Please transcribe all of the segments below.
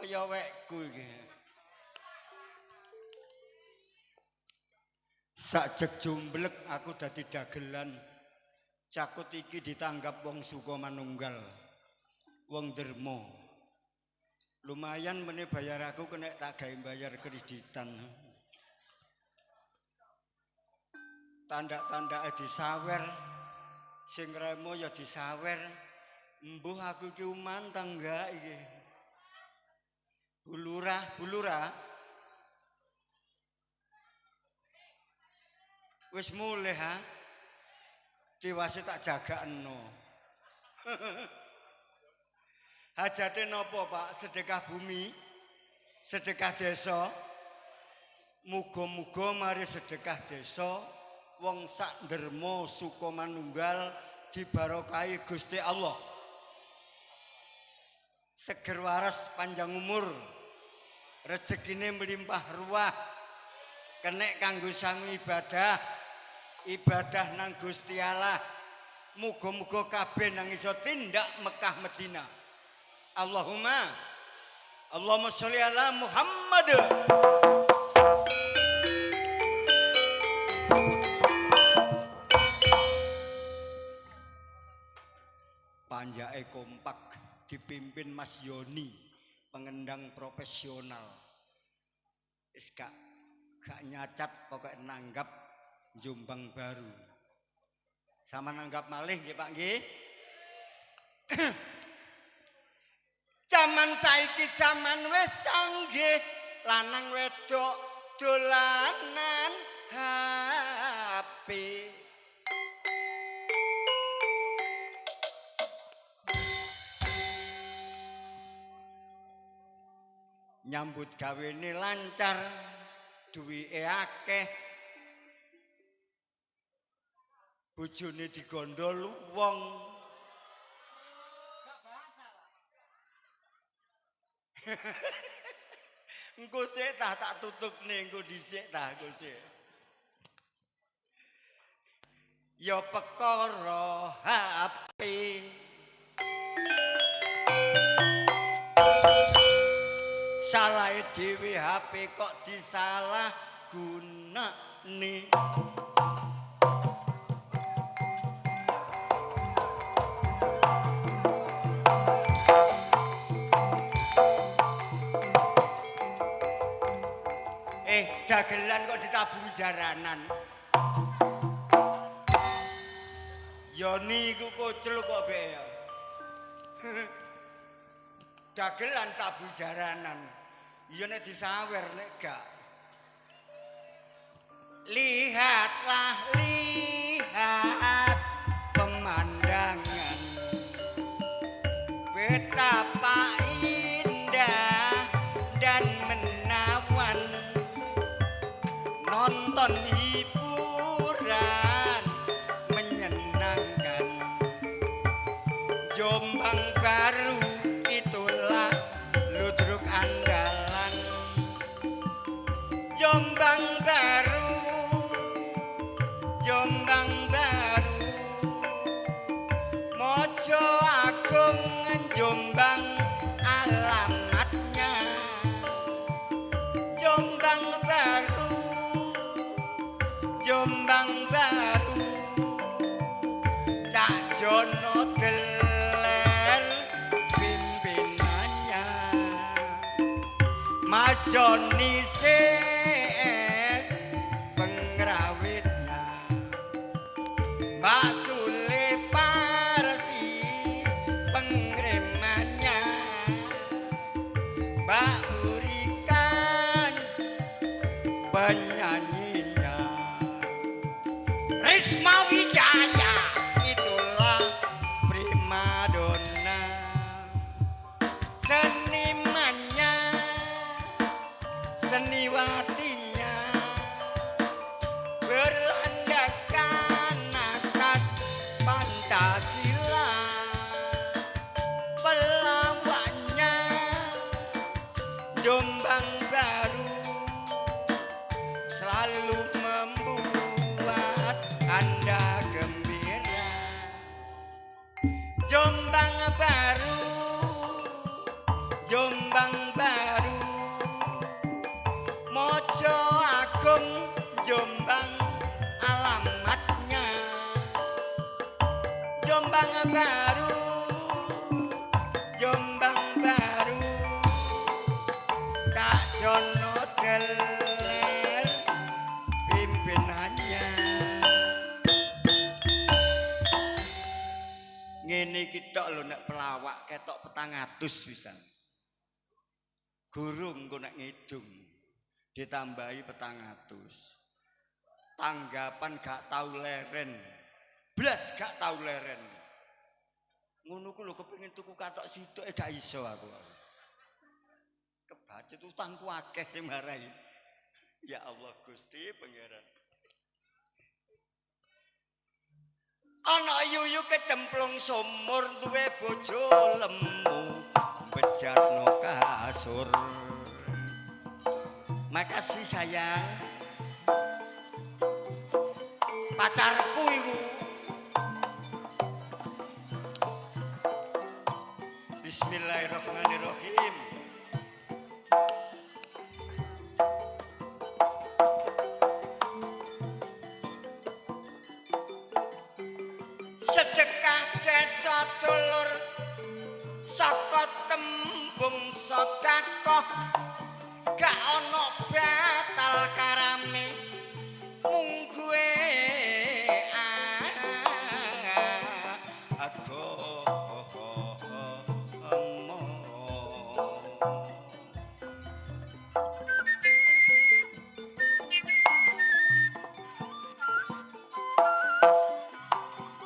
Kaya wekku iki. Sakjek jumblek aku dadi dagelan. Cakut iki ditanggap wong Sukomanunggal. Wong dermo. Lumayan meneh bayar aku kena tak gawe bayar kreditan. Tandak-tandake disawer. Sing remo ya disawer. Mbuh aku iki uman ta enggak iki. Bu Lurah, Bu Lurah. Wis mulih ha. Tiwase tak jagakno. Hajate napa, Pak? Sedekah bumi, sedekah desa. Muga-muga mari sedekah desa wong sak dermo Sukomanunggal dibarokahi Gusti Allah. Seger waras panjang umur, rezekine melimpah ruah, kenek kanggo sangu ibadah, ibadah nang Gusti Allah. Muga-muga kabeh nang iso tindak Mekah Madinah. Allahumma Allahumma sholli ala Muhammad. Panjake kompak dipimpin Mas Yoni, pengendang profesional. Wis gak nyacat, pokoknya nanggap Jombang baru. Sama nanggap malih nggih Pak nggih. Jaman saiki jaman wis canggih, lanang wedok dolanan HP. Nyambut gawene lancar, duwike akeh, bojone digondol wong. Engko sik tah tak tutukne, engko dhisik tah engko sik. Ya perkara HP. Salahe dhewe HP kok disalah gunakne. Dagelan kok ditabuhi jaranan. Yoni iku kocluk kok be ya. Dagelan tabuhi jaranan. Iya nek disawer nek gak. Lihatlah, lihat pemandangan, betapa indah dan menawan. Nonton hiburan menyenangkan. Jombang baru itulah ludruk andalan. Jombang baru, Jombang baru, Mojo Agung Jombang alamatnya. Jombang baru, Jombang baru, Cak Jono Deler pimpinannya, Mas Joni CS pengrawitnya, Mbak Sule Parsi pengremannya, Mbak Urikan penyanyinya, Risma Wijaya itulah primadona. Senimannya, seniwatinya, berlandaskan asas Pancasila. Pelawaknya Jombang baru selalu membuat Anda gembira. Jombang baru, Jombang Baru, Mojo Agung Jombang alamatnya. Jombang Baru, Jombang Baru, Cak Jono Deler pimpinannya. Ngene iki tok lho nek pelawak ketok 400 pisan. Gurung engko nek ngidung ditambahi 400. Tanggapan gak tau leren. Blas gak tau leren. Ngono ku lho kepengin tuku kathok sithik gak iso aku. Kebacut utangku akeh sing marai. Ya Allah Gusti Pangeran. Ana yuyu kecemplung sumur duwe bojo lemu bejatno kasur. Makasih sayang. Pacarku iku. Bismillahirrahmanirrahim. Sedekah desa dulur saka tembung sedekah gak ana batal karame mungguhe agama.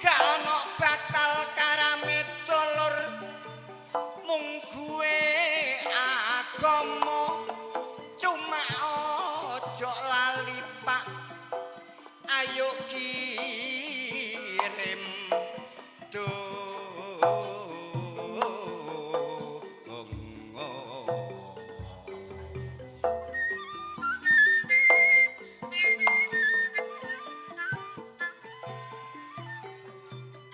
Gak ana batal karame dulur mungguhe agama. Cuma ojo lali Pak, ayo kirim donga.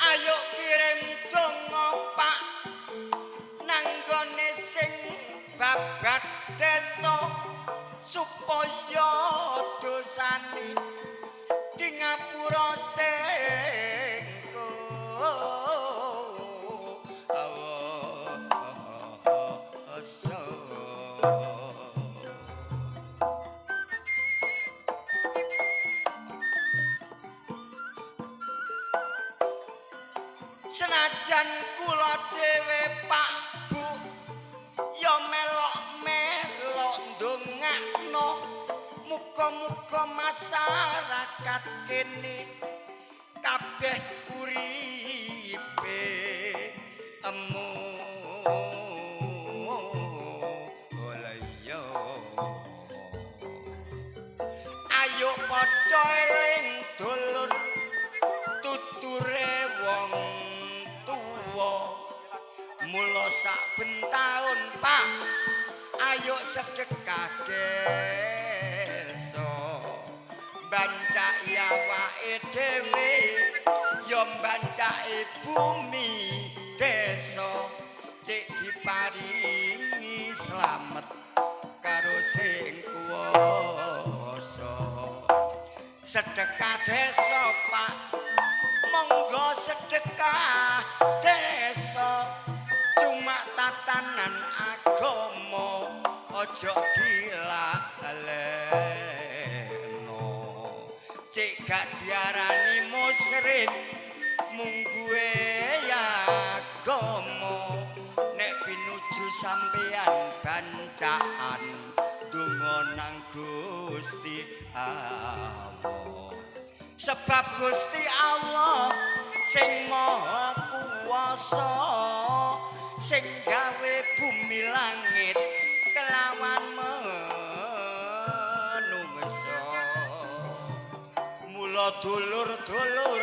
Ayo kirim donga Pak nang gone sing babat desa supaya dosane di ngapura sing kuwasa. Senajan kula dhewe Pak Bu ya melok-melok ndongakno muga-muga masyarakat kene kabeh uripe emu olaya. Ayo padha eling dulur tuture wong tuwa. Mula saben taun Pak ayo sedekah desa bancaki awake dhewe ya bancaki bumi desa cek diparingi slamet karo sing kuwasa. Sedekah desa Pak, monggo sedekah desa, cuma tatanan agama aja dilalekno. Cek gak diarani musyrik mungguhe agama. Nek pinuju sampean bancaan donga nang Gusti Allah. Sebab Gusti Allah sing Maha Kuwasa sing gawe bumi langit kelawan menungso. Mula dulur-dulur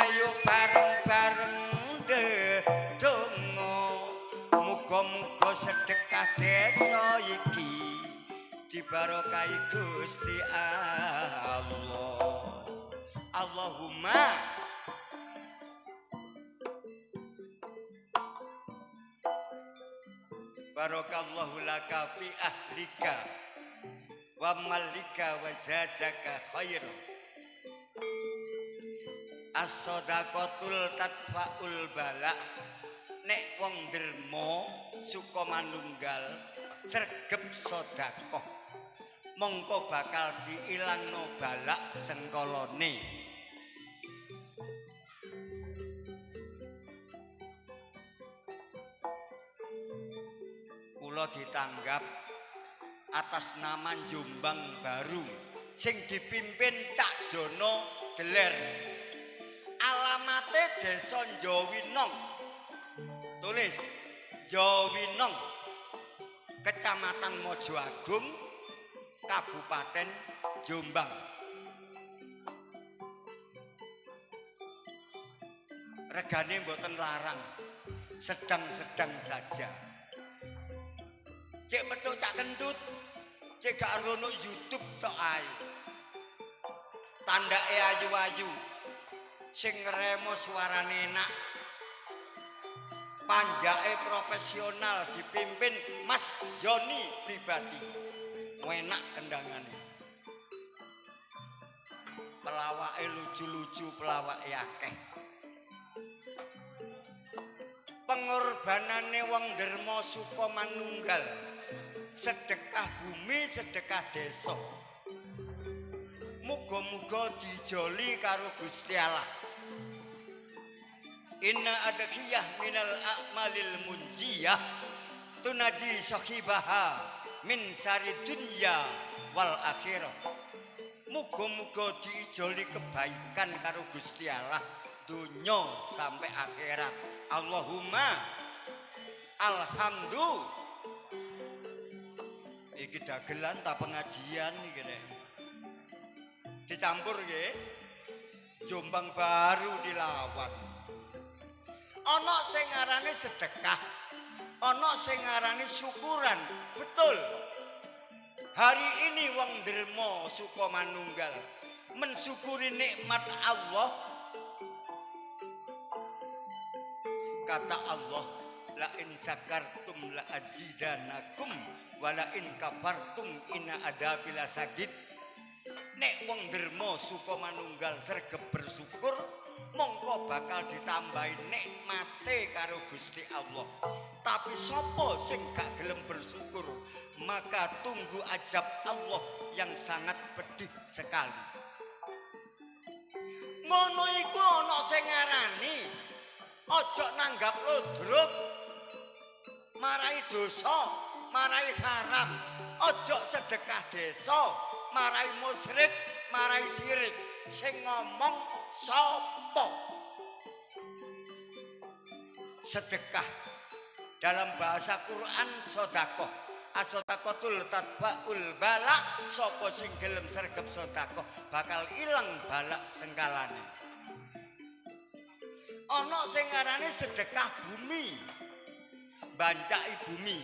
ayo bareng-bareng ndedonga muga-muga sedekah desa iki dibarokahi Gusti Allah. Allahumma Barakallahu laka fi ahlika wa malika wa zajaka khair. As-sadaqatul tadfa'ul bala. Nek wong derma suka manunggal sregep sedekah, mongko bakal diilangno balak sengkolone. Kula ditanggap atas nama Jombang Baru sing dipimpin Cak Jono Deler. Alamate Desa Jowinong. Tulis Jowinong, Kecamatan Mojoagung, Kabupaten Jombang. Regane mboten larang, sedang-sedang saja. Cek metu cak kentut, cek gak rono YouTube tok ae. Tandake ayu-ayu, sing ngremo suarane enak. Panjake profesional dipimpin Mas Yoni pribadi. Enak kendangane. Pelawake lucu-lucu, pelawake akeh. Pengorbanane wong derma suka manunggal, sedekah bumi, sedekah desa. Muga-muga dijoli karo Gusti Allah. Inna adkiyah minal a'malil munjiyah tunaji sahibaha min sari dunya wal akhirah. Muga-muga diijoli kebaikan karo Gusti Allah dunya sampai akhirat. Allahumma alhamdulillah. Iki dagelan ta pengajian iki nek. Dicampur nggih. Jombang Baru dilawan. Ana sing ngarani sedekah, ana sing ngarani syukuran. Betul. Hari ini wong derma suka manunggal mensyukuri nikmat Allah. Kata Allah, la in sakartum la azidanakum wa la in kafartum inna adabi lasadid. Nek wong derma suka manunggal sregep bersyukur, mongko bakal ditambahi nikmate karo Gusti Allah. Tapi sapa sing gak gelem bersyukur, maka tunggu azab Allah yang sangat pedih sekali. Ngono iku ana sing ngarani aja nanggap ludruk, marai dosa, marai haram. Aja sedekah desa, marai musyrik, marai sirik. Sing ngomong sapa? Sedekah dalam bahasa Quran sedekah. As-sedaqatul tatba'ul balak. Sapa sing gelem sregep sedekah bakal ilang balak sengkalane. Ana sing ngarani sedekah bumi, bancaki bumi.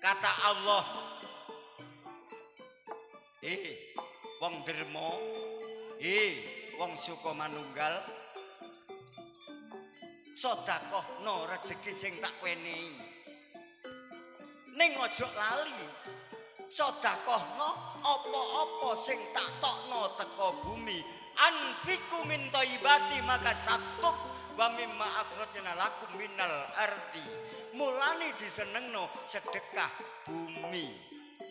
Kata Allah, wong derma, wong suka manunggal, sedekahno rejeki sing tak wenehi. Ning aja lali, sedekahno apa-apa sing tak tokno teko bumi. Anfiku min thayyibati maka satub wa mimma akhrajna lakum minal ardi. Mulane disenengno sedekah bumi.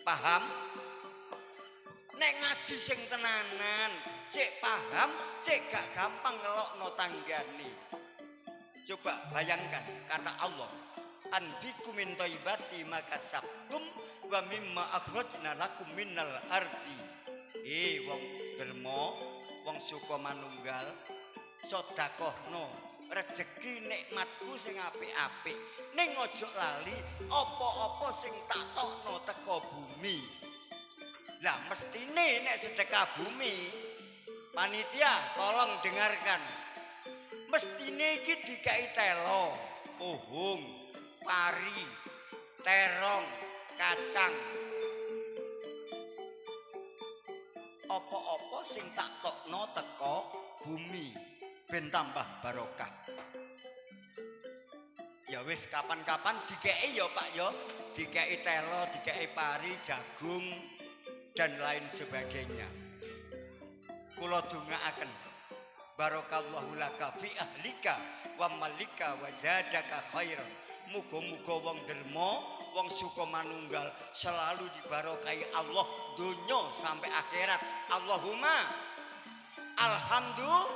Paham? Nek ngaji sing tenanan, cek paham, cek gak gampang ngelokno tanggane. Coba bayangkan kata Allah, anfiku min thayyibati maka sabtum wa mimma akhrajna lakum minal ardi. Wong derma, wong suka manunggal, sedekahno rejeki nikmatku sing apik-apik. Ning aja lali apa-apa sing tak tokno teko bumi. Lah mestine nek sedekah bumi, panitia tolong dengarkan. Mestine iki dikai telo, pohong, pari, terong, kacang. Apa-apa sing tak tokno teko bumi ben tambah barokah. Ya Ya wis kapan-kapan dikeki ya Pak ya, dikeki telo, dikeki pari, jagung dan lain sebagainya. Kula dongaaken barakallahu laka fi ahlika wa malika wa zajaka khairan. Muga-muga wong derma, wong Sukomanunggal selalu dibarokahi Allah donya sampai akhirat. Allahumma alhamdulillah.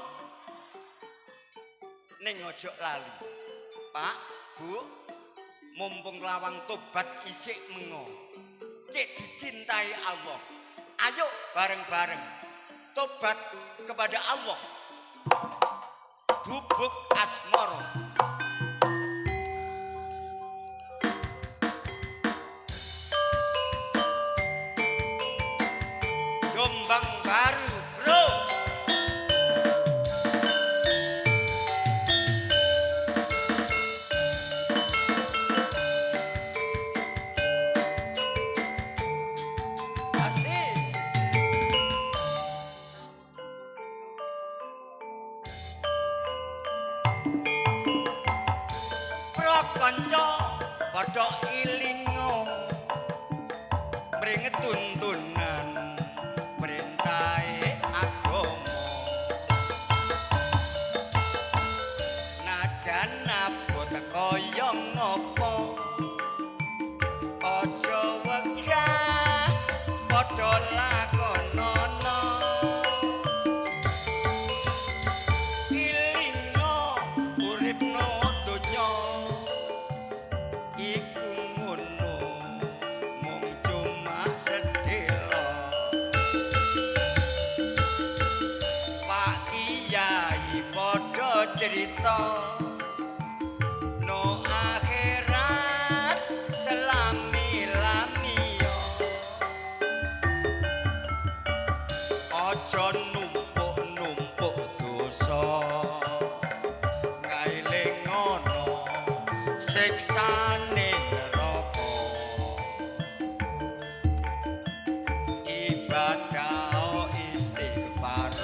Ning ojo lali Pak, Bu, mumpung lawang tobat isik mengo, cek dicintai Allah. Ayo bareng-bareng tobat kepada Allah. Gubuk Asmoro. Jombang Baru, bro. Asik. Pro kanca padha ilingo mring tuntunan perintahe agama. Najan abot kaya ngapa aja wegah padha lakonono. Ilingo uripno donya iku ngono mung cuma sedelo. Pak Kiai padha cerita no akhirat selami-lami yo. Aja numpuk-numpuk dosa ngaelingono siksane neraka. Ibadah istighfar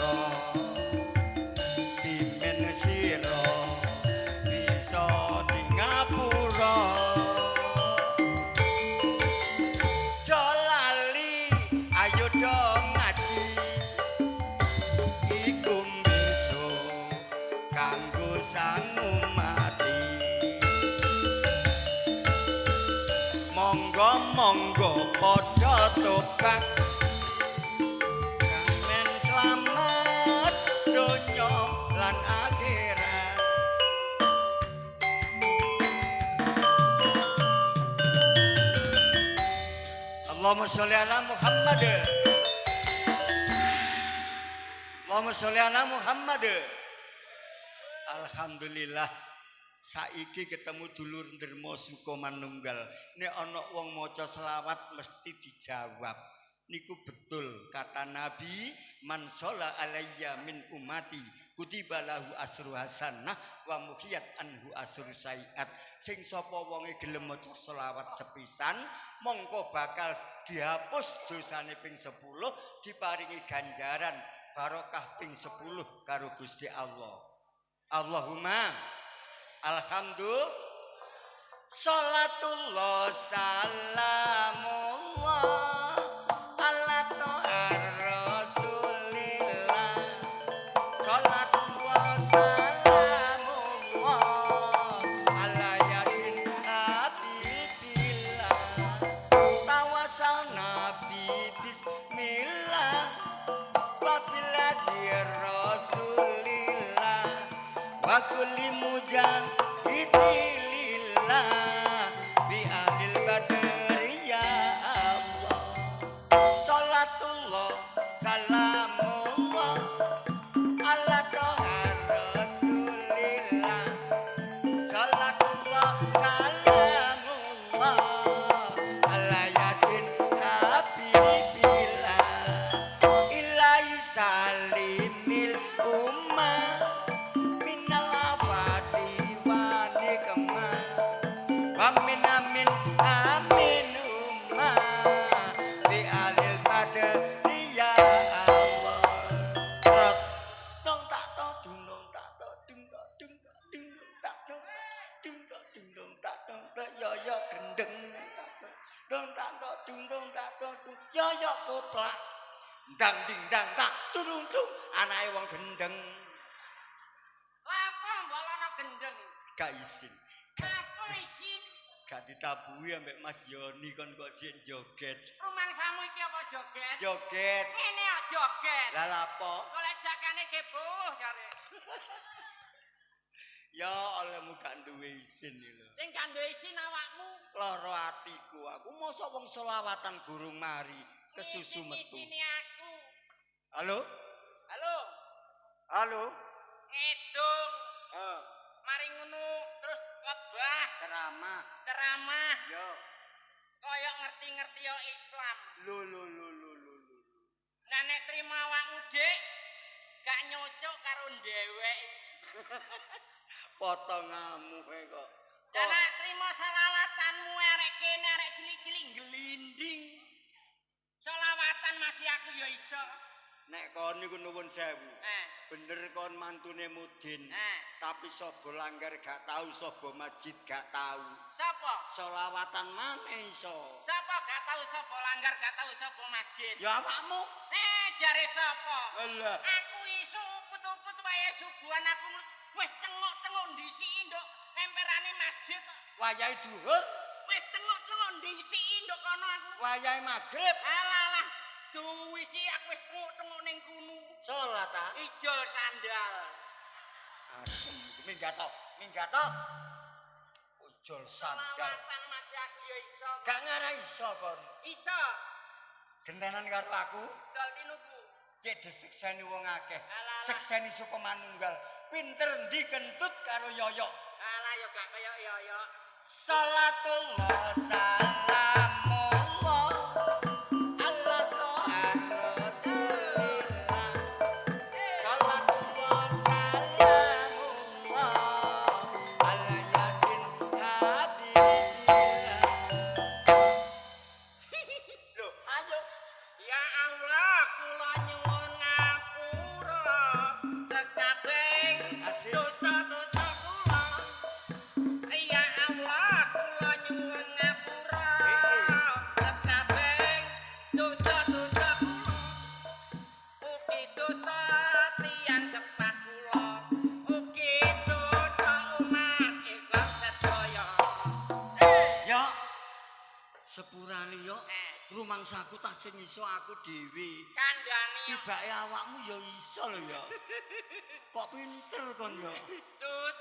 dimen sira bisa di ngapura. Aja lali ayo do ngaji iku besok kanggo sangu mati. Monggo monggo padha tobat kang men slamet donya lan akhirat. Allahumma sholli ala Muhammad. Allahumma sholli ala Muhammad. Alhamdulillah saiki ketemu dulur Dermo Sukomanunggal. Nek ana wong maca selawat mesti dijawab. Niku betul kata Nabi, man sholla alayya min umati kutiba lahu asru hasanah wa muhiyat anhu asru sayiat. Sing sapa wonge gelem maca selawat sepisan mongko bakal dihapus dosane ping 10, diparingi ganjaran barokah ping 10 karo Gusti Allah. Allahumma alhamdulillah. Salatullah salamullah ala to'ar rasulillah. Salatullah salamullah ala yasin habibillah. Tawasal nabi bismillah wabiladi rasulillah wa kulli mujahidilillah bi ahlil badri ya Allah. Salatullah salamullah ala toha rasulillah. Salatullah salamullah ala yasin habibillah. Ilahi salimillah koplak. Ndang ding dang tak tulung tung anake wong gendeng. Lapo mbok ana gendeng? Gak isin. Lapo isin? Gak ditabuhi ambek Mas Yoni kon kok sik joget. Rumangsamu iki apa joget? Joget. Ngene kok joget. Lah lapo? Golek jakane keboh jare. Ya olehmu gak duwe isin iki lho. Sing gak duwe isin awakmu. Lara atiku aku mosok wong selawatan gurung mari kesusu metu. Isine aku. Halo? Halo. Halo. Ngedung. Heeh. Mari ngono terus khotbah, Ceramah. ceramah. Yo. Kaya ngerti-ngerti yo Islam. Lho lho lho lho lho. Nah nek trimo awakmu, Dik, gak nyocok karo ndewek. Potonganmu kowe kok. Lah nek trimo selawatanmu arek kene arek cilik-cilik glinding. Selawatan masih aku ya iso. Nek kon niku nuwun sewu. Bener kon mantune Mudin. Tapi sapa langgar gak tau, sapa masjid gak tau. Sapa? Selawatan maneh iso. Sapa gak tau sapa langgar gak tau sapa masjid? Ya awakmu. Jare sapa? Alah. Aku iso uput-uput wae subuhan aku wis tengok-tengok ndisiki nduk emperane masjid. Wayahe dhuhur. Wis tengok-tengok ndisiki nduk kono aku. Wayahe magrib. Alah. Duwisi aku wis tengok-tengok ning kono. Salat ta? Ijol sandal. Asem, minggat to, minggat to. Ijol sandal. Selawatan masih aku ya iso. Gak ngarah iso kon. Iso. Gentenan karo aku. Dol tinuku. Cek disekseni wong akeh. Sekseni Sukomanunggal. Pinter ndi kentut karo yoyok. Alah ya gak kaya yoyok. Salatullah salamullah ala toha rasulillah. Salatullah salamullah ala yasin habibillah. Loh, ayo. Ya Allah, kula nyuwun ngapura sekabeh dosa-dosa kula. Ya Allah, kula nyuwun ngapura sekabeh dosa-dosa kula. Ugi dosa tiyang sepah kula, ugi dosa umat Islam sedaya. Ya, sepurane yo. Rumangsaku tak sing iso aku dhewe. Kandhani tibake awakmu ya iso lho ya. Kok pinter kon ya. Tut.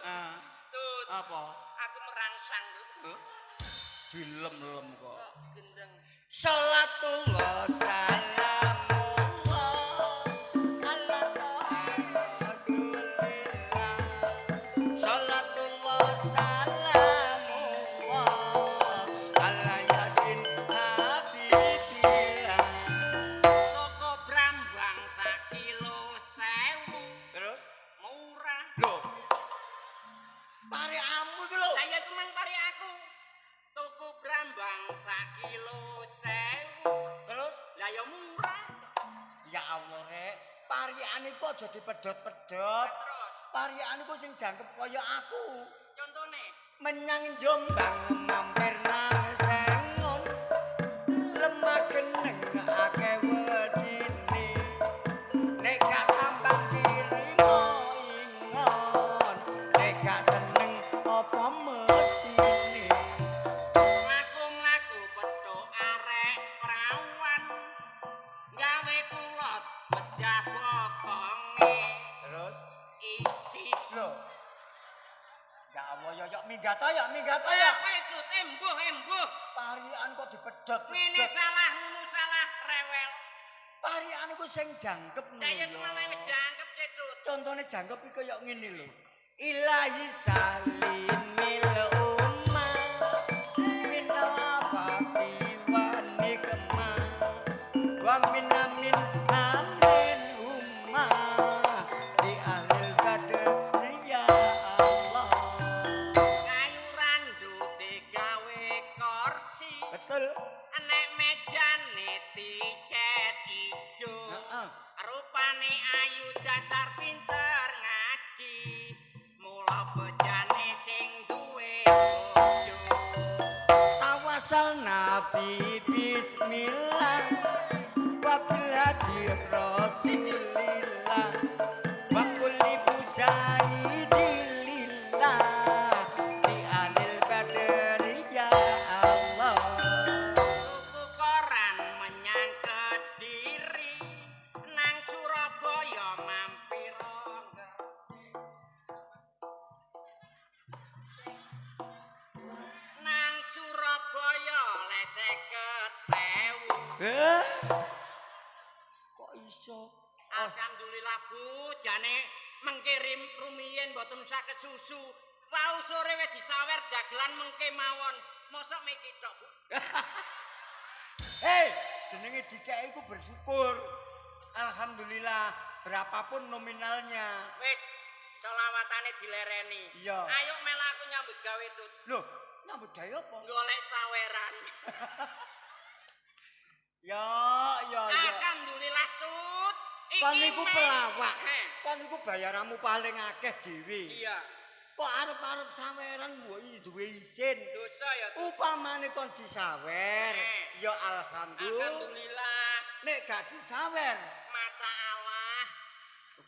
Tut. Apa? Aku merangsang, Tut. Dilem-lem kok. Gendeng. Salatullah salamullah ala toha rasulillah. Salatullah salamullah ala yasin habibillah. Toko brambang sak kilo 1000. Terus murah. Lho. Parekamu iki lho. Lah ya iku mang parek aku. Tuku brambang sak kilo 1000. Terus lah ya murah. Ya Allah rek, parikan iku aja dipedhot-pedhot. Terus Parikan iku sing jangkep kaya aku. Contone menyang Jombang mampir nang Sengon. Lemah geneng akeh wedine. Nek gak sambang dirimo ingon. Nek gak seneng apa mestine. Mlaku-mlaku petuk arek prawan. Gawe kulot bedah bokonge. Terus isis. Lho. Ya Allah ya ya minggat ta ya minggat ta ya. Apa itu embuh-embuh. Parikan kok dipedhot. Ngene salah ngono salah rewel. Parikan iku sing jangkep ngono. Lah ya malah wis jangkep cetut. Contone jangkep iku kaya ngene lho. Ilahi salimil ummah minal afati wa nikmah wa min amin amin ummah di ahlil badri ya Allah. Kayu randu digawe kursi. Betul. Nek mejane dicet ijo. Heeh. Rupane ayu dasar pinter ngaji. Mula bejane sing duwe bojo. Tawasal Nabi bismillah bil hadi Rasulillah wa kulli mujahidilillah di alil badri ya Allah. Tuku koran menyang Kediri nang Surabaya mampir nang Surabaya le 50.000. Eh? Kok iso? Alhamdulillah Bu, jane mengkirim rumiyin mboten usah kesusu. Wau sore wis disawer dagelan mengke mawon. Mosok miki tok, Bu. Hei, jenenge dikek iku bersyukur. Alhamdulillah, berapapun nominalnya. Wis selawatane dilereni. Iya. Ayo melu aku nyambut gawe tut. Loh, nyambut gawe apa? Golek saweran. Ya, ya, ya. Alhamdulillah tut. Iki Kon niku pelawak. Kon niku bayaranmu paling akeh dhewe. Iya. Kok arep-arep saweran mbok duwe isin. Dosa ya Tut. Upamane kon disawer, ya alhamdulillah. Alhamdulillah. Nek gak disawer, Masalah.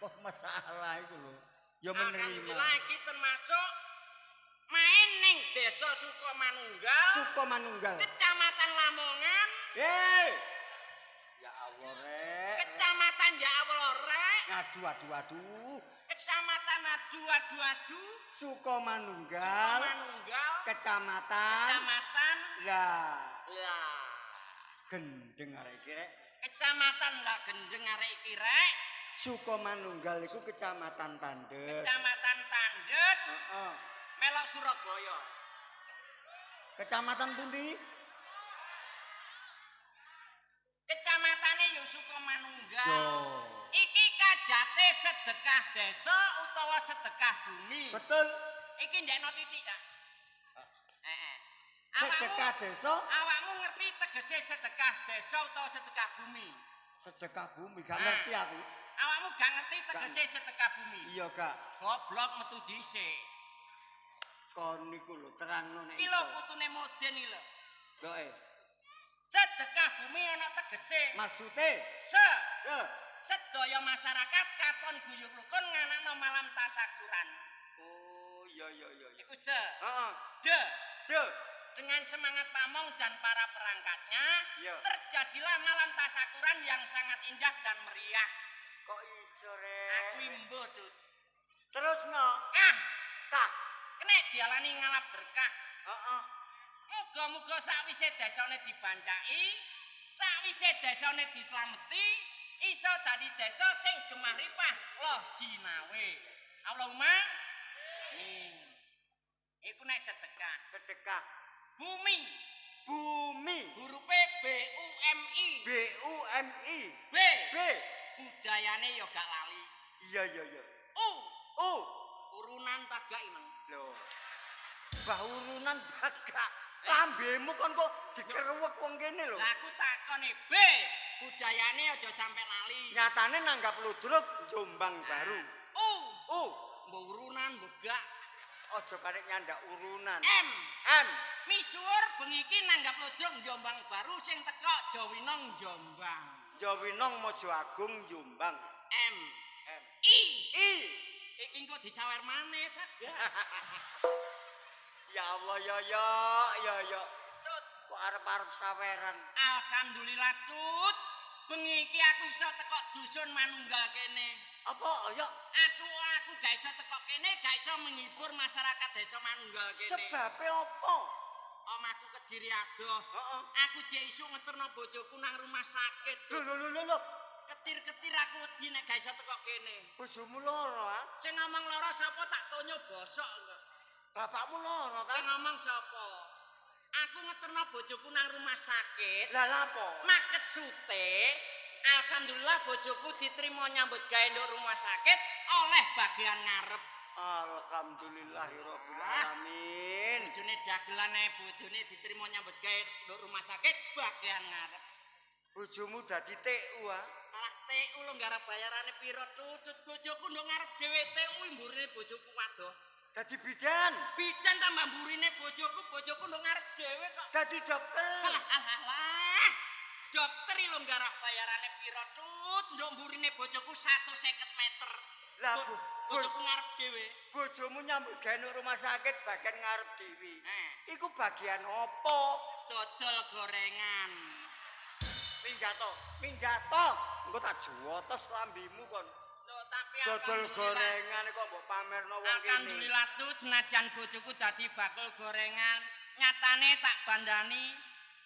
kok masalah iku lho. Ya menerima. Alhamdulillah iki termasuk main ning Desa Sukomanunggal, Sukomanunggal. Kecamatan Lamongan, Hei. Ya Allah rek. Kecamatan Ya Allah rek, Aduh aduh aduh. Kecamatan Adu Adu Adu, Sukomanunggal, Sukomanunggal, Kecamatan Kecamatan lah Lah. Gendeng arek iki rek. Kecamatan Lah Gendeng arek iki rek, Sukomanunggal iku Kecamatan Tandes. Kecamatan Tandes, Heeh. melok Surabaya. Kecamatan pundi? Kecamatane ya Sukomanunggal. So. Iki kajate sedekah desa utawa sedekah bumi. Betul. Iki ndekno titik, Cak. Heeh. Sedekah desa, Awakmu ngerti tegese sedekah desa utawa sedekah bumi? Sedekah bumi gak ngerti aku. Awakmu gak ngerti tegese sedekah bumi? Iya gak. Goblok metu dhisik. Kon niku lho terangno nek Iki lho iso. putune Moden iki lho. Doe. Sedekah bumi ana tegese. Maksude Se se sedaya masyarakat katon guyub rukun nganakno malam tasakuran. Oh iya iya iya. Iku se. Heeh. De De. dengan semangat pamong dan para perangkatnya, Iya. terjadilah malam tasakuran yang sangat indah dan meriah. Kok iso rek? Aku imbo, Dut. Terus no. Kah, Kah. kene dialani ngalap berkah. Heeh. Muga-muga sakwise desane dibancaki, sakwise desane dislameti, iso dadi desa sing gemah ripah loh jinawe. Allahumma amin. Iku nek sedekah. Sedekah Bumi, bumi. hurufe B U M I. B U M I. B. B. Budayane ya gak lali. Iya iya iya. U. U. Urunan ta gak imeng. Lho. Bah urunan bagak. Lambemu kon kok dikerewek wong kene lho. Lah aku takone B, budayane aja sampe lali. Nyatane nanggap ludruk Jombang baru. U, U. mbok urunan mbok gak. Aja karek nyandak urunan. M, M. misuwur bengi iki nanggap ludruk Jombang baru sing teko Jawinong Jombang. Jawinong Mojo Agung Jombang. M, M. I, I. iki engko disawer maneh ta gak. Ya Allah ya ya ya ya. Tut, Kok arep-arep saweran. alhamdulillah tut. Bengi iki aku iso teko dusun Manunggal kene. Apa ya Aduh, aku gak iso teko kene, gak iso menghibur masyarakat desa Manunggal kene. sebabe apa? Omahku Kediri adoh. Heeh. Aku jek isuk ngeterno bojoku nang rumah sakit. Lho lho lho lho, lho. Ketir-ketir aku wedi nek gak iso teko kene. Bojomu lara, ah? Sing ngomong lara sapa tak tonyo bosok kok. Bapakmu lara ta? Sing ngomong sapa? Aku ngeterno bojoku nang rumah sakit. Lah lha apa? Maket sute. Alhamdulillah bojoku diterima nyambut gawe nduk rumah sakit oleh bagian ngarep. Alhamdulillahirabbil alamin. Bojone dagelan ae bojone diterima nyambut gawe nduk rumah sakit bagian ngarep. Bojomu dadi TU ah. Malah TU lho nggarap bayarane piro tutut bojoku nduk ngarep dhewe TU mburine bojoku waduh. Dadi bidan, Bidan tambah mburine bojoku, bojoku nduk ngarep dhewe kok. dadi dokter. Alah alah alah. Dokter lho nggarap bayarane pira tut, nduk mburine bojoku 150 meter. Lah bojoku ngarep dhewe. Bojomu nyambut gawe nang rumah sakit bagian ngarep dhewe. Iku bagian apa? Dodol gorengan. Minggato, minggato. Engko tak juwotos lambimu kon. Lho, tapi dodol gorengan kok mbok pamerno wong kene. Alhamdulillah tut senajan bojoku dadi bakul gorengan, nyatane tak bandani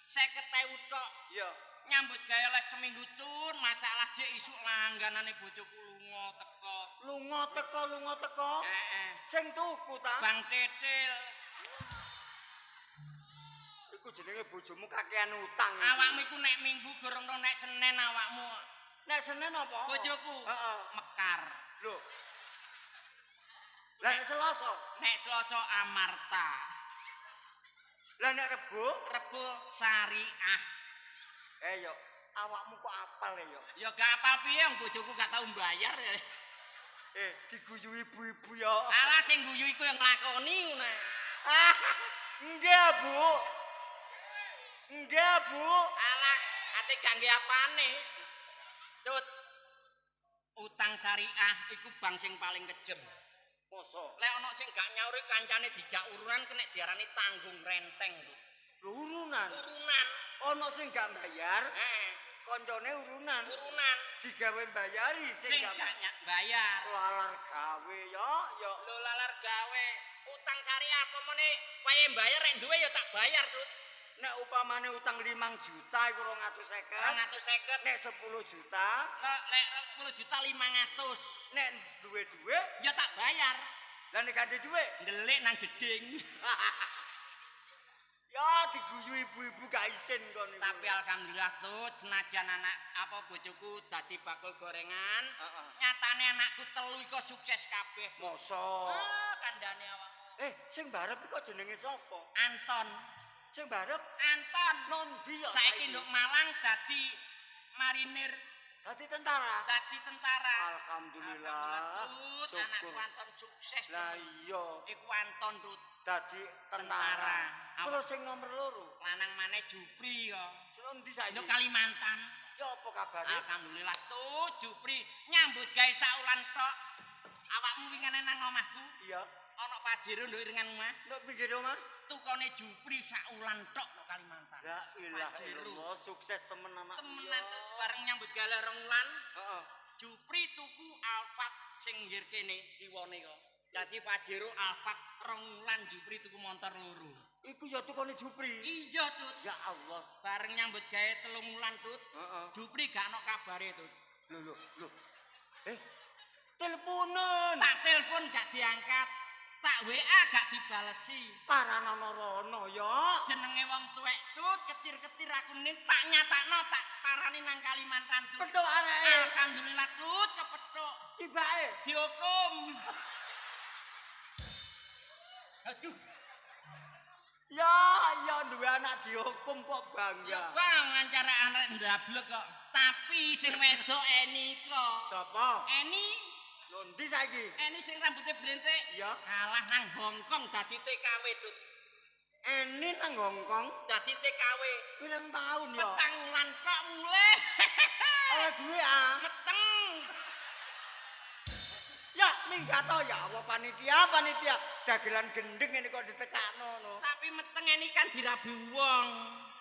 50.000 tok. Iya. Nyambut gawe oleh seminggu tun, masalah jek isuk langganane bojoku lunga teko. Lunga teko, lunga teko. Heeh. Sing tuku ta? Bang Tetil. Iku jenenge bojomu kakean utang. Awakmu iku nek Minggu gorong nek Senin awakmu. Nek Senin apa? Bojoku. Heeh. Mekar. Lho. Lah nek Selasa? Nek Selasa Amarta. Lah nek Rebo? Rebo Syariah. Yo, awakmu kok apal ya? Ya gak apal piye wong bojoku gak tau mbayar. Diguyu ibu-ibu ya. Alah sing guyu iku yang nglakoni ngono. Nggih, Bu. Nggih, Bu. Alah, ate gak nggih apane. Tut. Utang syariah iku bank sing paling kejem. Mosok? Lek ana sing gak nyauri kancane dijak urunan kena diarani tanggung renteng. Lho urunan? Urunan. Ana sing gak bayar? Heeh. Koncone urunan. Urunan. Digawe mbayari sing gak bayar. Lalar gawe ya, ya. Lho lalar gawe. Utang syariah apa meneh wayahe mbayar rek duwe ya tak bayar, Tut. Nek upamane utang 5 juta iku 250. 250. Nek 10 juta, nek 10 juta 500. Nek duwe-duwe ya tak bayar. Lah nek gak duwe ndelik nang jeding. Ya diguyu ibu-ibu gak isin kon iku. Tapi alhamdulillah Tut, senajan anak apa bojoku dadi bakul gorengan, nyatane anakku telu iku sukses kabeh. Mosok? Kandhane awakmu. Sing barep iku jenenge sapa? Anton. Sing barep Anton. Nondi ya? Saiki nduk Malang dadi marinir. Dadi tentara? Dadi tentara. Alhamdulillah. Tut, anakku Anton sukses. Lah iya. Iku Anton Tut. Dadi tentara. Terus sing nomor loro? Lanang maneh Jupri ya. Endi saiki? Nduk Kalimantan. Ya apa kabare? Alhamdulillah Tut, Jupri nyambut gawe saulan tok. Awakmu wingane nang omahku? Iya. Ana Fajiro nduk iringan omah. Nduk pinggir omah? Tukone Jupri saulan tok nduk Kalimantan. La ilaha illallah, sukses temen anak. Temenan Tut, bareng nyambut gawe rong wulan. Heeh. Jupri tuku Alphard sing nggir kene kiwane kok. Dadi Pajero Alphard rong wulan Jupri tuku montor loro. Iku ya tukone Jupri. Iya, Tut. Ya Allah. Bareng nyambut gawe 3 wulan, Tut. Heeh. Jupri gak ono kabare, Tut. Lho lho lho. Teleponen. Tak telepon gak diangkat. Tak WA gak dibalesi. Paranono rono ya. Jenenge wong tuwek, Tut, ketir-ketir aku ning tak nyatakno tak parani nang Kalimantan, Tut. Petuk areke. Alhamdulillah, Tut, kepethuk. Tibake dihukum. Aduh. Ya, ya duwe anak dihukum kok bangga. Ya bang, lancar anak ndablek kok. Tapi sing wedok Eni kok. Sapa? Eni. Lho ndi saiki? Eni sing rambutnya blentik. Iya. Alah nang Hongkong dadi TKW, Tut. Eni nang Hongkong dadi TKW. Pirang taun ya? Petang wulan tok mulih. Ora duwe ah. Meteng. Ya, minggato ya Allah panitia, panitia. Dagelan gendeng ini kok ditekakno no. Tapi meteng ini kan dirabi wong.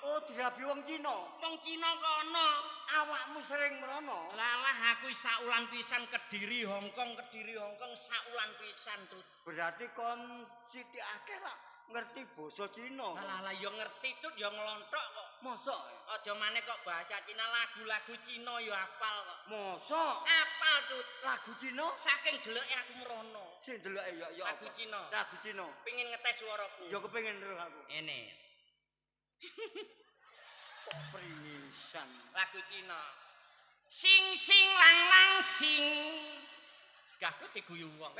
Oh, dirabi wong Cina. Wong Cina kono. Awakmu sering mrono? Lalah aku saulan pisan Kediri Hongkong, Kediri Hongkong saulan pisan, Tut. Berarti kon sithik akeh lah ngerti basa Cina. Lah ya ngerti, Tut, ya nglonthok kok. Mosok? Aja maneh kok bahasa Cina, lagu-lagu Cina ya apal kok. Mosok? Apal, Tut. Lagu Cina? Saking deloke aku mrono. Sing deloke ya ya lagu Cina. Lagu Cina. Pengin ngetes suaraku. Ya kepengin roh aku. Ngene. Kok pringisan. Lagu Cina. Sing sing lang lang sing. Gah diguyu wong.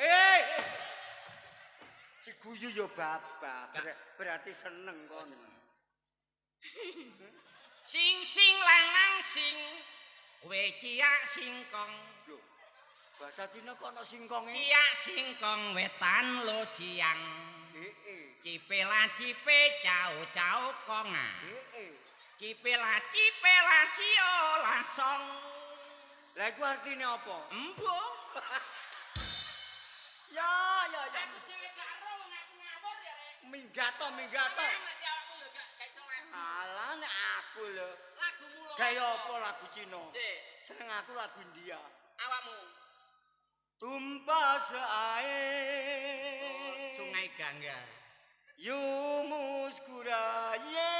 Diguyu ya babah. Berarti seneng kon. Sing sing lang lang sing. We ciak singkong. Lho. Bahasa Cina kok ana singkonge? Ciak singkong wetan lo siang. Heeh. Cipe la cipe cao cao konga. Heeh. Cipela cipela sio lasong. Lah iku artine apa? Embo. Ya ya ya. Aku dhewe gak ero wong aku ngawur ya rek. Minggato minggato. Masih awakmu lho gak iso lagu. Alah nek aku lho. Lagumu lho. Kaya apa lagu Cina? Sik, Seneng aku lagu India. awakmu. Tumpas air. Sungai Gangga. You muskuraye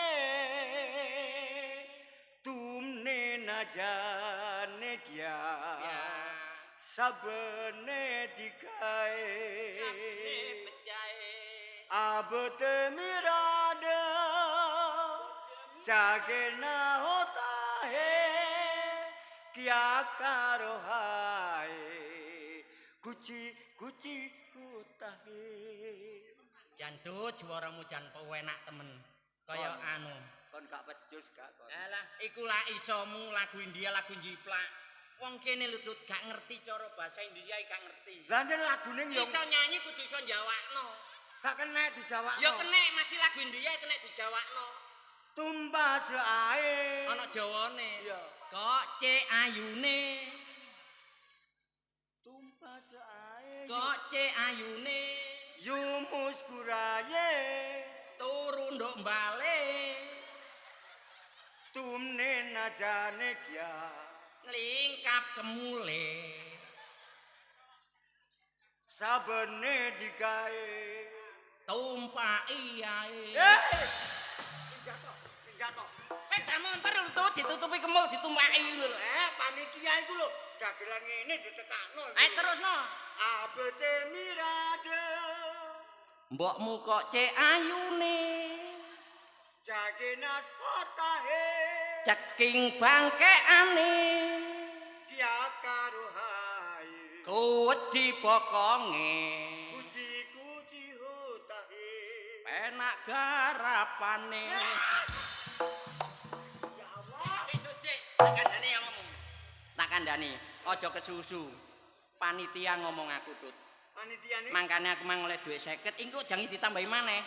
तुमने न जाने क्या Ya. सबने दिखाए Sabne bejae. अब तो मेरा जागना होता है क्या करो हाय कुछ कुछ होता है Jan Dut, suaramu jan penak temen. Kaya Kon. anu. Kon gak pecus gak kon. Alah, iku lah isomu lagu India, lagu njiplak. Wong kene lho Dut gak ngerti cara bahasa India gak ngerti. Lah jen lagune yo Iso nyanyi kudu iso njawakno. gak kena dijawakno. Ya kenek masih lagu India kenek dijawakno. Tumbas ae. Ana jawane. Iya. Kok cek ayune, Tumbas ae. kok cek ayune, Yu muskuraye. turu nduk bale, Tumne na jane kya. nglingkap kemule. Sabne digae. Tumpaki ae. Eh. Minggato, minggato. Sepeda motor lho Tut, ditutupi kemul ditumpaki ngono lho. Eh, panitia iku lho, dagelan ngene ditekakno. Ayo terusno. Abete mirade. Mbokmu kok cek ayune, Jagenas hotahe. ceking bangkeane, Kya karuhai. kuwedi bokonge. Kuci kuci hotahe. Penak garapane. Ya Allah. Cek, Dut, cek. Tak kandhani awakmu. Tak kandhani, aja kesusu. Panitia ngomong aku, Tut. Panitiane Mangkane aku mang oleh dhuwit 50, engko jangan ditambahi maneh.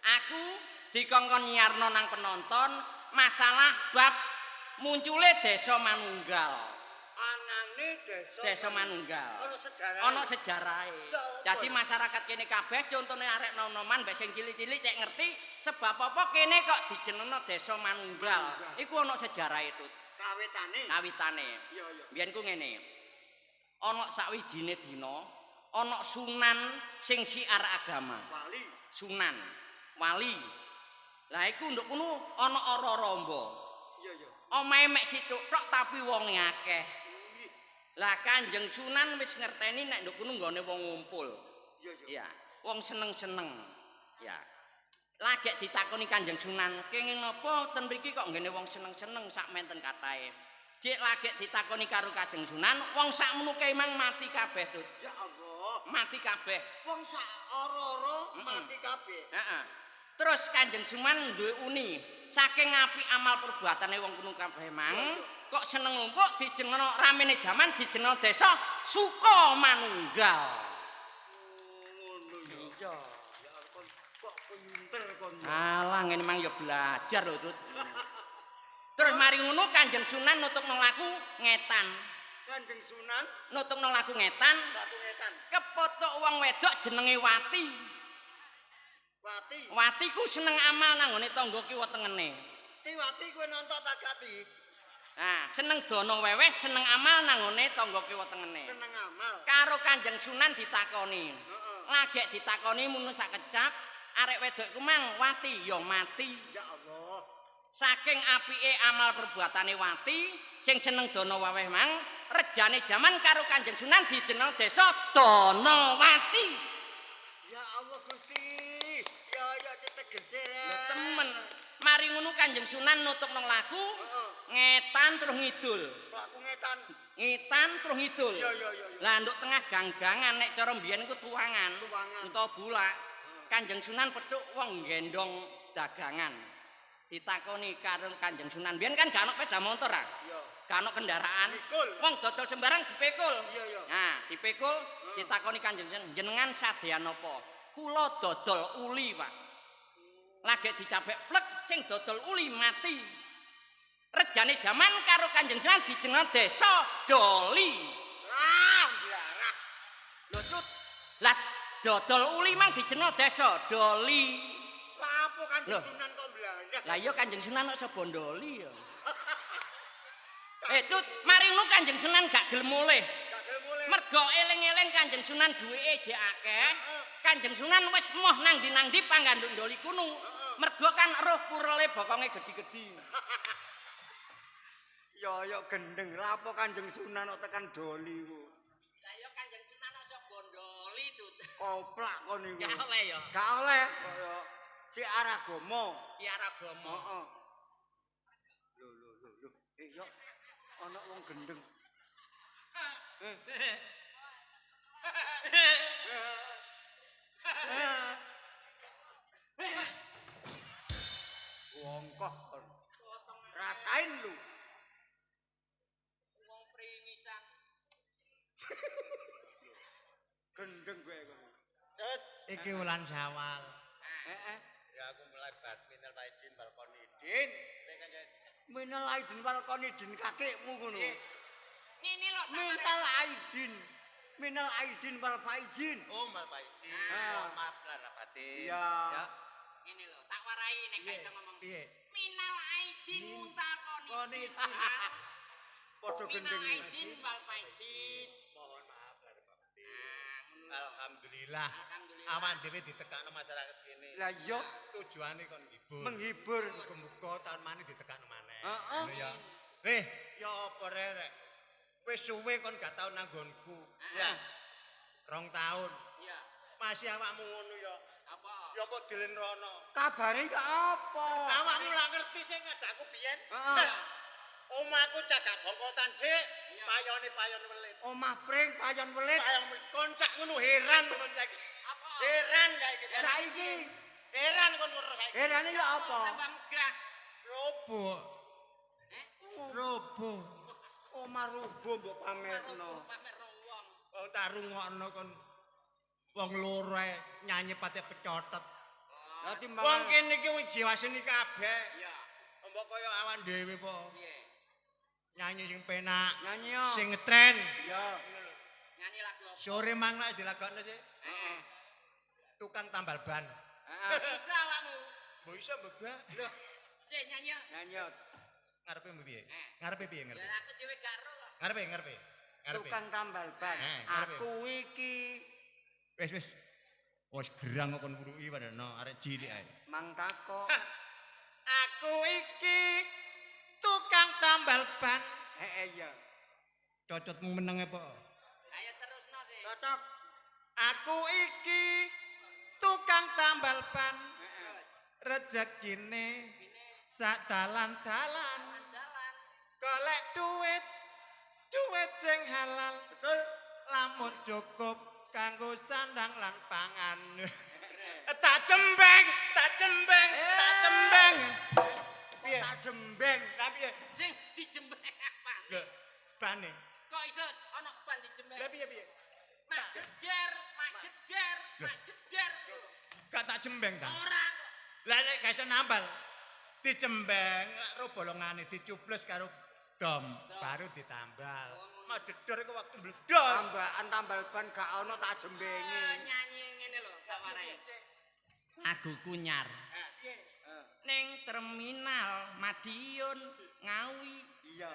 Aku dikongkon nyiarno nang penonton masalah bab muncule Desa Manunggal. anane desa Desa Manunggal. Ana sejarah. Ana sejarahe. Ya, apa Dadi ya? masyarakat kene kabeh contone arek nom-noman mbek sing cilik-cilik cek ngerti sebab apa kene kok dijenengno Desa Manunggal. Manunggal. Iku ana sejarahe, Tut. Kawitane. Kawitane. Iya iya. Biyen ku ngene. Ana sawijine dina, ana sunan sing siar agama. Wali. Sunan, wali. Lah iku nduk kono ana ora-ramba. Iya iya. Omahe mek sithuk tok tapi wonge akeh. Ih, Lah Kanjeng Sunan wis ngerteni nek nduk kono nggone wong ngumpul. Iya iya. Ya, wong seneng-seneng. Ya. Lagek ditakoni Kanjeng Sunan, kenging napa ten mriki kok nggene wong seneng-seneng sak menten kathahe. Jek lagek ditakoni karo Kanjeng Sunan, wong sakmono kae mang mati kabeh, Tut. Ya Allah. Mati kabeh. Wong sak ora-ora mati kabeh. Heeh. Terus Kanjeng Sunan duwe uni, saking apik amal perbuatane wong kuno kabeh mang, kok seneng ngumpuk dijenengno ramene jaman dijenengno desa Sukamanunggal. Ngono ya. Iya. Ya kon kok pinter kon. Alah ngene mang ya belajar lho, Tut. Terus mari ngono Kanjeng Sunan nutukno laku ngetan. Kanjeng Sunan Nutukno laku ngetan, laku ngetan. kepethuk wong wedok jenenge Wati. Wati. Wati ku seneng amal nang nggone tangga kiwa tengene. Ti Wati kowe nonton tak gati. Nah, seneng dono weweh, seneng amal nang nggone tangga kiwa tengene. Seneng amal. Karo Kanjeng Sunan ditakoni. Heeh. Lagek ditakoni munu sak kecap, arek wedok iku mang Wati ya mati. Ya Allah. Saking apike amal perbuatane Wati, sing seneng dono weweh mang, rejane jaman karo Kanjeng Sunan dijeneng desa Donowati. Ya Allah Gusti. Ya ya tegese rek. Lho temen. Mari ngono Kanjeng Sunan nutukno laku, Heeh. ngetan terus ngidul. Laku ngetan. Ngetan terus ngidul. Iya iya iya. iya. Lah nduk tengah gang-gangan nek cara mbiyen iku tuangan, Tuangan. utawa bulak. Kanjeng Sunan petuk wong gendong dagangan. Ditakoni karo Kanjeng Sunan. Mbiyen kan gak ono sepeda motor ah. Iya. Gak ono kendaraan. Pikul. Wong dodol sembarang dipikul. Iya, iya. Nah, dipikul ditakoni Kanjeng Sunan, "Jenengan sadean apa?" Kula dodol uli, Pak. Lagek dicapek plek sing dodol uli mati. Rejane jaman karo Kanjeng Sunan dijeneng desa Doli. Ah, blarah. Lho Tut, lah dodol uli mang dijeneng desa Doli. Lah apa Kanjeng Loh. Sunan kok blarah? Lah iya Kanjeng Sunan kok iso bondoli ya. Tut, mari ngono Kanjeng Sunan gak gelem mulih. Gak gelem mulih. Mergo eling-eling Kanjeng Sunan duweke jek akeh. Kanjeng Sunan wis moh nang ndi-nang ndi panggon ndoli kuno. Mergo kan roh kurele bokonge gedhi-gedhi. Ya ya gendeng, lha apa Kanjeng Sunan kok tekan Doli ku? Lah iya Kanjeng Sunan aja bondoli, Tut. Koplak kon niku. Gak oleh ya. Gak oleh kaya si Aragama. Ki Aragama. Heeh. Lho lho lho lho. Eh yo ana wong gendeng. Wongkoh kon. Rasain lu. Wong pringisan. Gendeng kowe kon. Iki wulan Syawal. Heeh. Ya aku mulai minal aidin wal konidin. Minal aidin wal konidin kakekmu ngono. Ngene lho tak Minal aidin. Minal aidin wal faizin. Oh, mal faizin. Ah. Mohon maaf lahir batin. Iya. Ya. Ngene lho, tak warai nek gak iso ngomong. Piye? Minal aidin muntal konidin. Padha Minal gendeng. aidin wal faizin. Mohon maaf lahir batin. Nah, ngono lho. Alhamdulillah. Alhamdulillah. Awan dhewe ditekakno masyarakat kene. Lah iya Tujuane kon nghibur. menghibur. Muga-muga taun maneh ditekakno maneh. Heeh. Ngono ya. Eh, ya apa rek? Wis suwe kon gak tau nang nggonku. Ya. 2 tahun. Iya. Masih awakmu ngono ya. Apa? Ya mbok dilen rono. Kabare ya apa? Awakmu lak ngerti sing ngadakku biyen. Heeh. Omahku cagak bongkotan, Dik. Iya. Payone payon welit. Omah pring payon welit. Payon welit. Koncak ngono heran kon saiki. Apa? Heran saiki. Saiki Heran kon weruh saiki. herane ya apa? Tambah megah. Robo. Eh? Robo. Omah rubuh mbok pamerno. Pamerno wong. Wong tak rungokno kon wong loro ae nyanyi pate pecotot. Lah Wong timbangan kene iki wong jiwa seni kabeh. Iya. Mbok kaya awan dhewe po. Piye? Nyanyi sing penak, nyanyi yo. sing ngetren. Ya. Nyanyi lagu apa? Sore mang lak dilagokno sih. Heeh. Tukang tambal ban. Heeh. Bisa awakmu. Mbok iso mbok gak? Lho, cek nyanyi. Nyanyi yo. Ngarepe mbok piye? Eh. Ngarepe piye ngarepe? Ya aku dhewe gak ero kok. Ngarepe ngarepe. Ngarepe. Tukang tambal ban. Eh, ngarepe. Aku iki Wis wis. Wis gerang kok kon nguruki padahal arek cilik ae. mang takok. Aku iki tukang tambal ban. Heeh iya. Cocotmu meneng apa? Ayo terusno sih. Cocok. Aku iki tukang tambal ban. Heeh. Rezekine sak dalan-dalan Dalan. golek duit duit sing halal Betul. lamun cukup kanggo sandang lan pangan. Tak jembeng, tak jembeng, tak jembeng. Piye? Tak jembeng. Lah piye? Sing dijembeng apane? Lho, bane. Kok iso ana ban dijembeng? Lah piye piye? Mak jeder, mak jeder, mak jeder. Gak tak jembeng ta? Ora kok. Lah nek gak iso nambal dijembeng, lak ro bolongane dicubles karo dom, baru ditambal. Mak jedor iku waktu mbledos. Tambahan tambal ban gak ono tak jembengi. Nyanyi ngene lho, tak warai. Laguku nyar. Ning terminal Madiun Ngawi. Iya.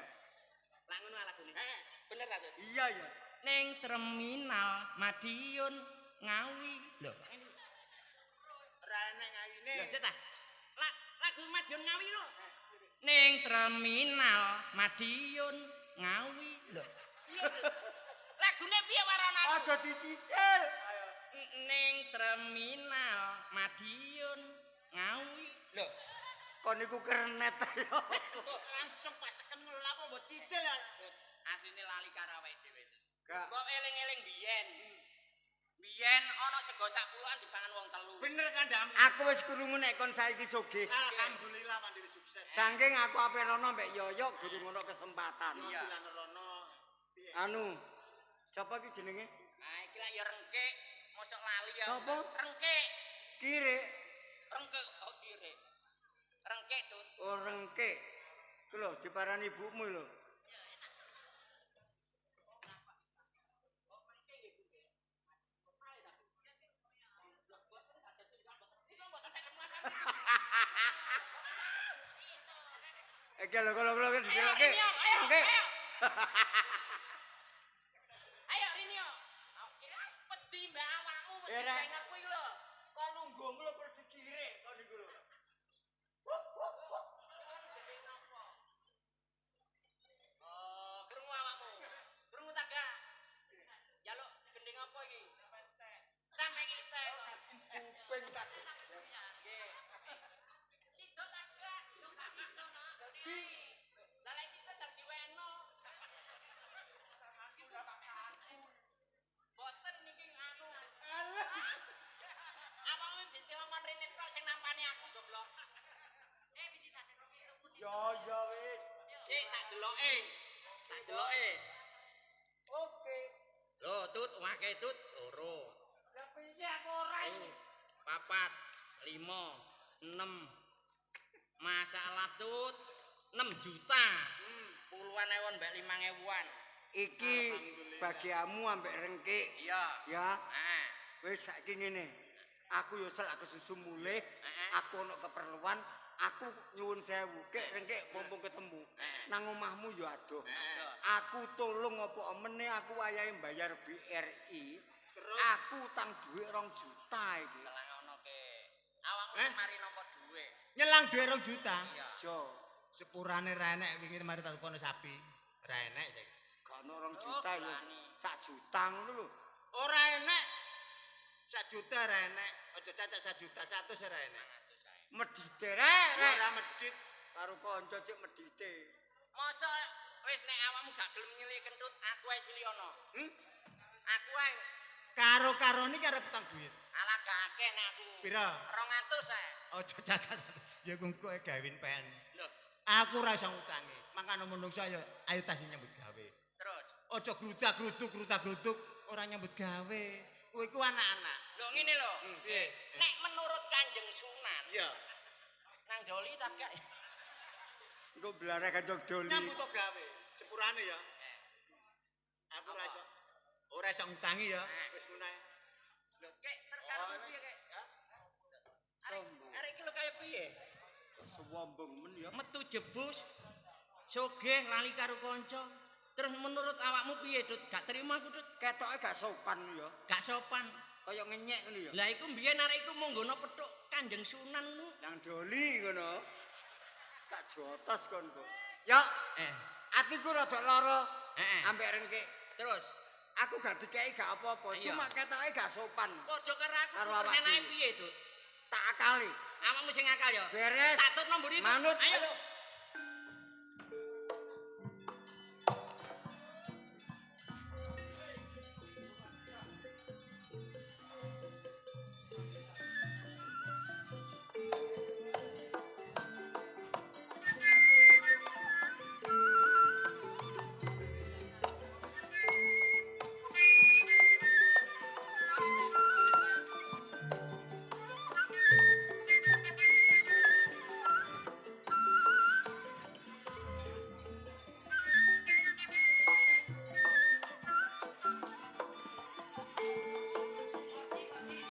Lah ngono lagune. Bener ta, Tut? Iya iya. Ning terminal Madiun Ngawi. Lho, Ora enek ngawine. lho sik ta. Lagu Madiun Ngawi lho. Ning terminal Madiun Ngawi. Lho. Iya lho. Lagune piye warane aku? Aja dicicil. Ayo. Ning terminal Madiun Ngawi. Lho, Kon niku kernet ayo. Langsung paseken ngono lha apa mbok cicil ya. Asline lali karo awake dhewe. Gak. Kok eling-eling biyen. Biyen ana sego sak puluhan dipangan wong telu. Bener kandhamu. Aku wis krungu nek kon saiki sugih. Alhamdulillah mandiri sukses. Saking aku ape rono mbek Yoyo guru ngono kesempatan. Iya. Dolan rono. Piye? Anu, sapa iki jenenge? Nah, iki lak ya rengkik, mosok lali ya. Sapa? Rengkik. Kirik. Rengkik oh kire. Rengkek, Tut. Oh, rengkek. Iku lho diparani ibumu lho. Iki lho lho lho didelokke. Ayo, ayo. Ayo Rinio. Wedi mbak awakmu, wedi mbak aku iki lho. Kok lungguhmu lho persikire kon niku lho. Oh, krungu awakmu. Krungu ta gak? Njaluk gending apa iki? Sampe kita kok. Kuping tak. Nggih. Sido ta gak? Sido nak. Lah lek sido jar diweno. Boten niki anu. Awakmu ditilongon rene tok sing nampani aku goblok. Ya ya wis. Sik tak deloke. Tak deloke. Oke. Lho, Tut, wake Tut loro. Lah piye aku ora iki? 4, 5, 6. Masalah Tut 6 juta. Puluhan ewon mbek 5.000-an. Iki bagiamu ambek rengkik. Iya. Ya. Heeh. Wis saiki ngene. Aku yo selak kesusu mulih, aku ono keperluan, aku nyuwun sewu. Kek rengkik mumpung ketemu. Nang omahmu yo adoh. Aku tolong apa meneh aku wayahe mbayar BRI. Aku utang dhuwit 2 juta iki. Telang ono ke. Awakmu sing mari nampa dhuwit. Nyelang dhuwit 2 juta. Iya. Yo, Sepurane ra enek wingi mari tak tukono sapi. Ra enek saiki. gak ono 2 juta yo sak juta ngono lho. Ora enek. 1 juta ra enek. Aja cacak 1 juta, 100 ora enek. Medite rek, rek. Ora medit. Karo kanca cek medite. Maca wis nek awakmu gak gelem nyilih kentut, aku ae siliono. Hmm? Aku ae Karo-karone ki arep utang duit. alah gak akeh nek aku. Pira? 200 ae. Aja cacak. Ya engko gawin pen. Lho, Aku ora iso ngutangi. Mangkane menungso ayo ayo tas nyambut gawe. terus. Aja grudak-gruduk grudak-gruduk ora nyambut gawe. Kowe iku anak-anak. Lho ngene lho. Piye? Nek menurut Kanjeng Sunan, Iya. nang Doli ta gak? Engko blarek kanca doli. Nyambut to gawe. Sepurane ya. Aku ora iso. Ora iso ngutangi ya. Wis ngono ae. Lho, kek terkaro piye kek? Arek arek iki lho kaya piye? Sombong men ya. Metu jebus. Sugih lali karo kanca. Terus menurut awakmu piye, Dut? Gak terima aku, Dut. Ketoke gak sopan ya. Gak sopan. Kaya ngenyek ngono ya. Lah iku mbiyen arek iku monggono petuk Kanjeng Sunan ngono. Nang doli ngono. Gak jotos kon kok. Ya, atiku rada lara. Heeh. Ambek rengkik. Terus Aku gak dikeki gak apa-apa, Iya. cuma ketoke gak sopan. padha karo aku Karo terus awak enake dhewe. piye, Dut? Tak akali. Awakmu sing akal ya. Beres. Tak tutno mburi, Tut. Manut. Ayo.